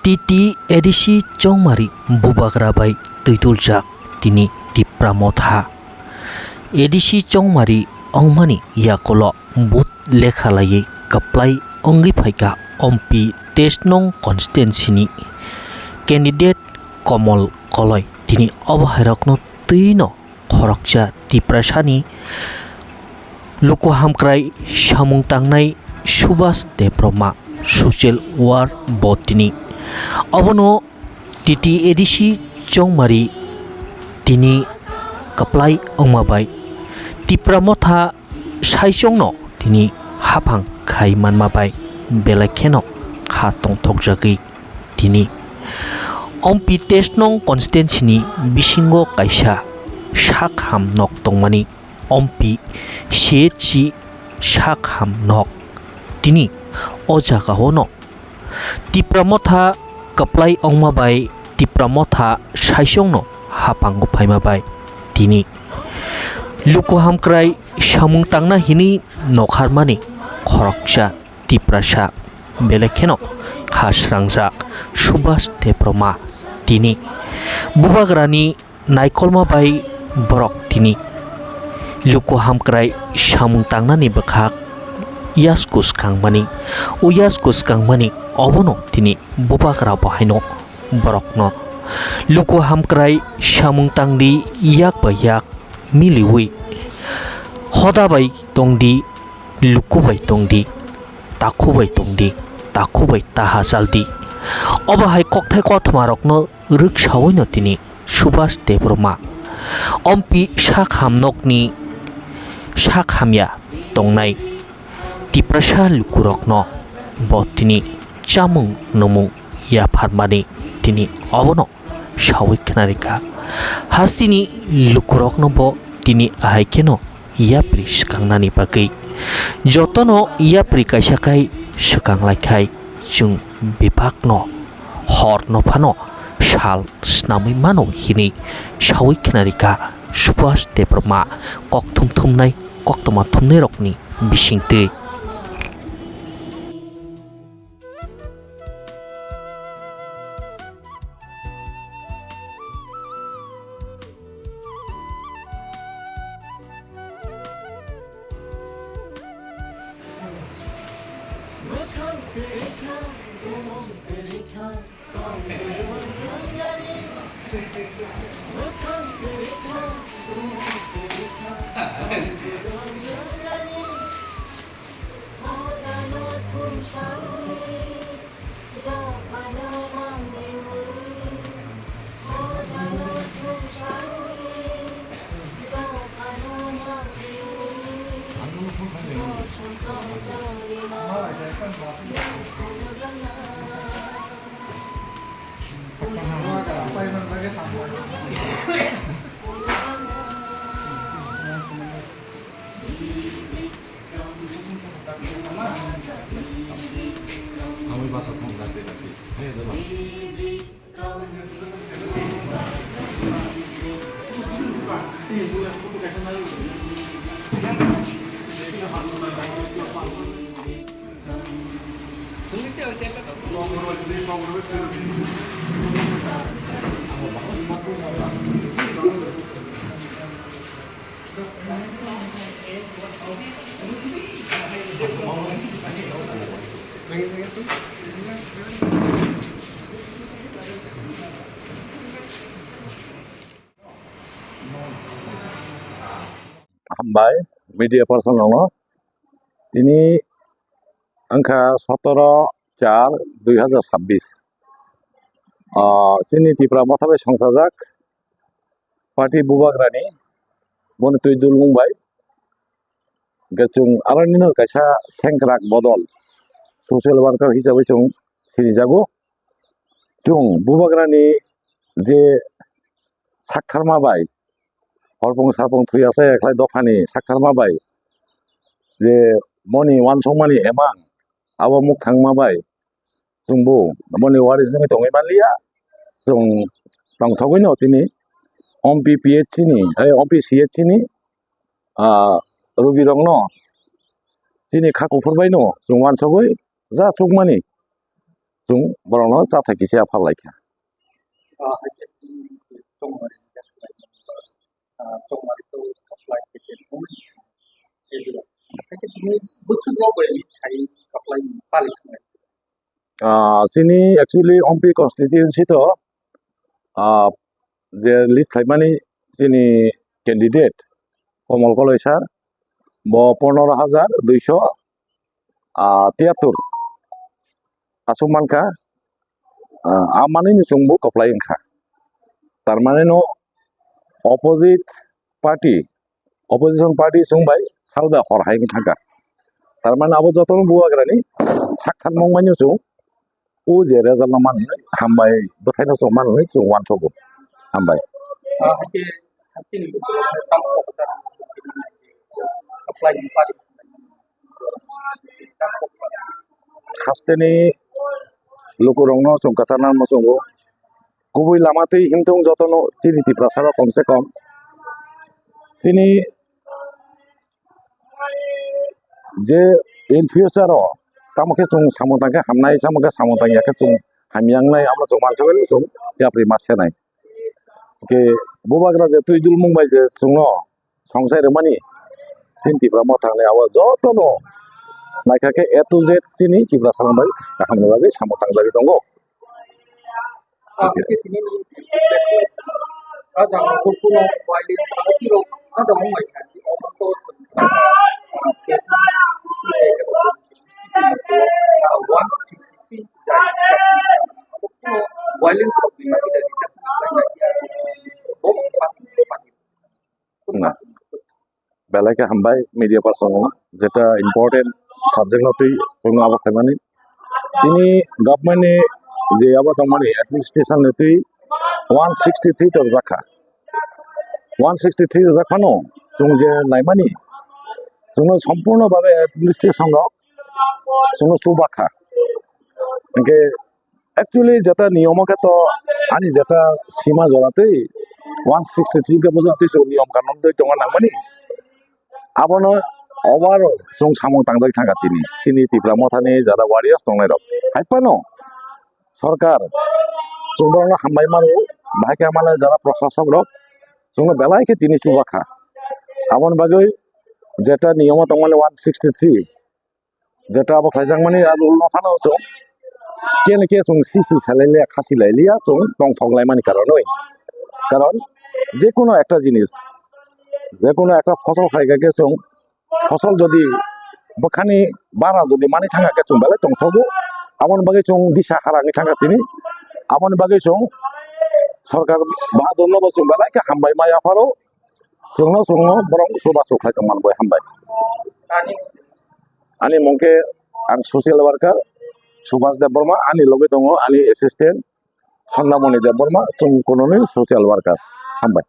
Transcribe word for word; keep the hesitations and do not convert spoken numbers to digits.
T T A D C chongmari bubagra bai twiduljak tini Tipra Motha. A D C chongmari wngmani yakulo vote lekha laiwi kwplai wngwi phaikha M P teis nong constituency ni candidate Komol Koloi. Tini obo hairokno twino khoroksa Tiprasani luku hamkrai samung tangnai Subhas Debbarma social work bo tini. Obono T T A D C chongmari tini kwplai wngma bai Tipra Motha saichongno tini haphang khai manma bai belai kheno kha tongthokjagwi tini. M P teis nong constituency ni bisingo kaisa sak ham nok tongmani, M P C H C sak ham nok. Tini o jagao no Tipra Motha kwplai wngma bai Tipra Motha saichongno hapango phaima bai tini luku hamkrai samung tangna hini nokharmani khoroksa Tiprasa belai kheno kha srangjak Subhas Debbarma tini bubagrani naikolma bai borok tini luku hamkrai samung tangnani bwkhak yasku swkangmani, o yasku swkangmani obono tini bubagra bo haino borokno luku hamkrai samung tangdi, yak bai yak miliwi hoda bai tongdi, luku bai tongdi, takhu bai tongdi, takhu bai taha chaldi. Obo hai kokthai kothoma rokno rwksawi no tini Subhas Debbarma M P sak ham nokni sak hamya tongnai Tiprasa lukurokno bo tini chamung nungmung yapharmani tini obono sawi khwnarikha. Hasteni lukurokno bo tini ahai kheno yapri swkangnani bagwi jotono yapri kaisa khai swkang lai khai chwng bebakno horno phano sal snamwi mano hini sawi khwnarikha Subhas Debbarma kok thum thumnai koktwma thumnairokni bisingtwi. Hambai media person rokno. Tini wngkha sotoro char dui hazar sabbish. Ah, chini Tipra Motha bai songchajak party bubagrani boni twi dulmung bai. Hwnkhe chwng aroni no kaisa sengkrak bodol social worker hisabai chwng sinijago. Chwng bubagrani je saktharma bai, horpung sarpung thwi asai khlai dophani saktharma bai, je moni uansukmani emang abo mukthangma bai, chwngbo boni warisingwi tongwi manliya. Chwng tongthogwino tini M P P H ni, eh, M P C H ni, ah, rubirokno chini kha kuphur baino chwng uansugwi ja chukmani chwng borokno chathai kisa yapharlai kha. Ah, chini actually Ompi constituency to, ah, je lead khlaimani chini candidate Komol Koloi sir, bo pondro hajar duiso, ah, tiyattur aswk mankha, ah, a manwino chwngbo kwplai wngkha. Tar mane no opposite party, opposition party chwng bai salda hor hai wng thangkha. Tar mane abo jotono bubagrani saktharmung mano chwng o je result no manwi hambai bwthaino chwng manwi chwng uansukgo. Hambai. Hasteni lukurokno chwng kwchangna muchungo. Kubui lama twi himthung jotono chini Tiprasarok komse kom chini je in future o tamo khe chwng samung tang khe hamnai, tamo khe samung tang ya khe chwng hamya wngnai, amo chwng mansa bai chwng yapri ma senai. Ke bubagra je twi dulmung bai je chwngno songsai rwmani chini Tipra Motha ni abo jotono naikha khe A to Z chini Tiprasarok bai kahamni bagwi samung tangjagwi tongo. Na. Belai khe hambai media person no, jeta important subject no twi chwngno abo khlaimani. Tini government ni je abo tongmani administration ni twi one sixty three to rwjak kha. One sixty three rwjak phano chwng je naimani chwngno sompurno bhabe administration rok chwngno chuba kha. Hinkhe actually jeta niyom o khe to ani jeta sima jora twi one sixty three khe bujak twi chwng niyom kanon twi tongna nangmani. Abono over chwng samung tangjak thangkha tini chini Tipra Mothani jara warriors tongnai rok. Hai phano sorkar chwng borokno hambai mano, bahai khe mano jara proshasok rok chwngno belai khe tini chuba kha. Aboni bagwi jeta niyom o tongmani one sixty three, jeta abo khlaijakmani a rule no phano chwng kene khe chwng sisi salai liya, khasi lai liya, chwng tongthok laimani karonwi. Karon jekunu ekta jinis, jekunu ekta phosol khlaikha khe chwng phosol jodi bwkhani bara jodi mani thangkha khe chwng belai tongthogo, aboni bagwi chwng disa harani thangkha tini, aboni bagwi chwng sorkar bahadurno bo chwng belai khe hambai ma yapharo, chwngno chwngno borok chubachu khlai tongmani bai hambai. Ani mung khe ang social worker Subhas Debbarma, ani logi tongo ani assistant Sandamoni Debbarma, chwng kununi social worker. Hambai.